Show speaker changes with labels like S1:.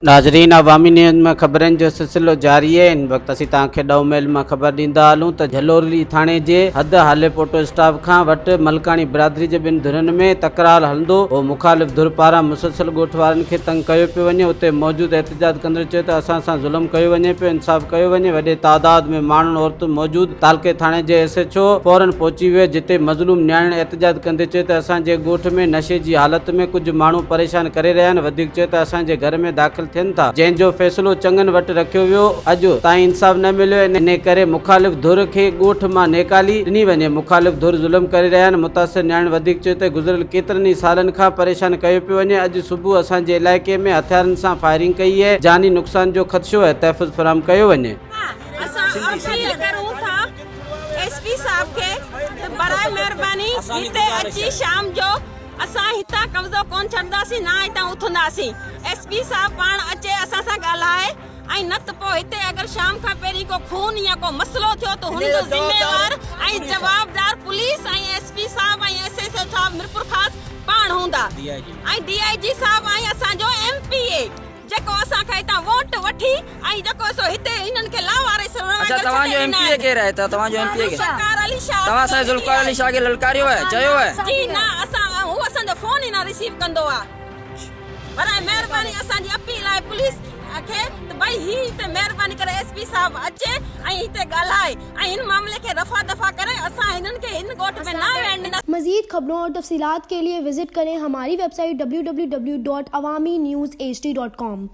S1: ناظرين عوامي نيوز ۾ خبرن جو سلسلو جاري آهي هن وقت اسين توهان کي ڏهه ميل مان خبر ڏيندا هلون ته جهلورلي ٿاڻي جي حد هاليپوٽو اسٽاپ کان وٽ ملڪاڻي برادري جي ٻن ڌرين ۾ تڪرار هلندو هو مخالف ڌر پاران مسلسل ڳوٺ وارن کي تنگ ڪيو پيو وڃي اتي موجود احتجاج ڪندڙن چيو ته اسان سان ظلم ڪيو وڃي پيو انصاف ڪيو وڃي وڏي تعداد ۾ ماڻهن عورتون موجود تعلقي ٿاڻي جي ايس ايڇ او فورن پهچي ويو جتي مظلوم نياڻين احتجاج ڪندي چيو ته اسان جي ڳوٺ ۾ نشي جي حالت ۾ ڪجهه ماڻهو پريشان ڪري رهيا آهن وڌيڪ چيو ته اسان جي گهر ۾ داخل ٿين ٿا جنهن جو فيصلو چڱن وٽ رکيو ويو اڄ تائين انصاف نه مليو انهي ڪري مخالف ڌر کي ڳوٺ مان نيڪالي ڏني وڃي مخالف ڌر ظلم ڪري رهيا آهن متاثر نياڻين وڌيڪ چيو ته گذريل ڪيترن ئي سالن کان پريشان ڪيو پيو وڃي اڄ صبح اسان جي علائقي ۾ هٿيارن سان فائرنگ ڪئي اهي جاني نقصان جو خدشو اهي تحفظ فراهم ڪيو وڃي.
S2: اسان اپيل ڪرون ٿا ايس پي صاحب کي ته برائي مهرباني هتي اچي شام جو اسان هتان قبضو ڪون ڇڏنداسين نه هتان اٿنداسين ايس پي صاحب پاڻ اچي اسان سان ڳالهائي ۽ نه ته پوء هتي اگر شام کان پهرين ڪو خون يا ڪو مسئلو ٿيو ته هن جو ذميوار ۽ جوابدار پوليس ۽ ايس پي صاحب ۽ ايس ايس او صاحب ميرپورخاص پاڻ هوندا ۽ ڊي I جي صاحب ۽ اسان جو ايم پي اي جيڪو اسان کان هتان ووٽ وٺي ۽ جيڪو سو هتي هنن کي لاوارث رڻ
S3: اڇا
S2: وانگر
S3: توهان
S2: ڇڏي
S3: جو ايم
S2: ڏنا
S3: پي اي
S2: آهن.
S3: ڪير آهي ته توهان جو ايم پي اي ڪير
S2: ذوالفقار علي شاهه
S3: توهان
S2: اسان
S3: سائين
S2: جو ايم پي
S3: ذوالفقار علي
S2: آهي.
S3: شاهه کي للڪاريو آهي چيو آهي.
S2: جي نه اسان هو اسان جو فون ئي نه رسيو ڪندو آهي برائي مهرباني اسان جي اپيل آهي پوليس کي ته ڀئي هي هتي مهرباني ڪري ايس پي صاحب اچي ۽ هتي ڳالهائي ۽ هن معاملي کي رفع دفع ڪري اسان هنن کي هن ڳوٺ ۾ نه ويهڻ ڏينداسين.
S4: مزيد خبرون اور تفصيلات ڪي ليي وزٽ ڪرين ھماري website W W W dot Awami news H D dot com.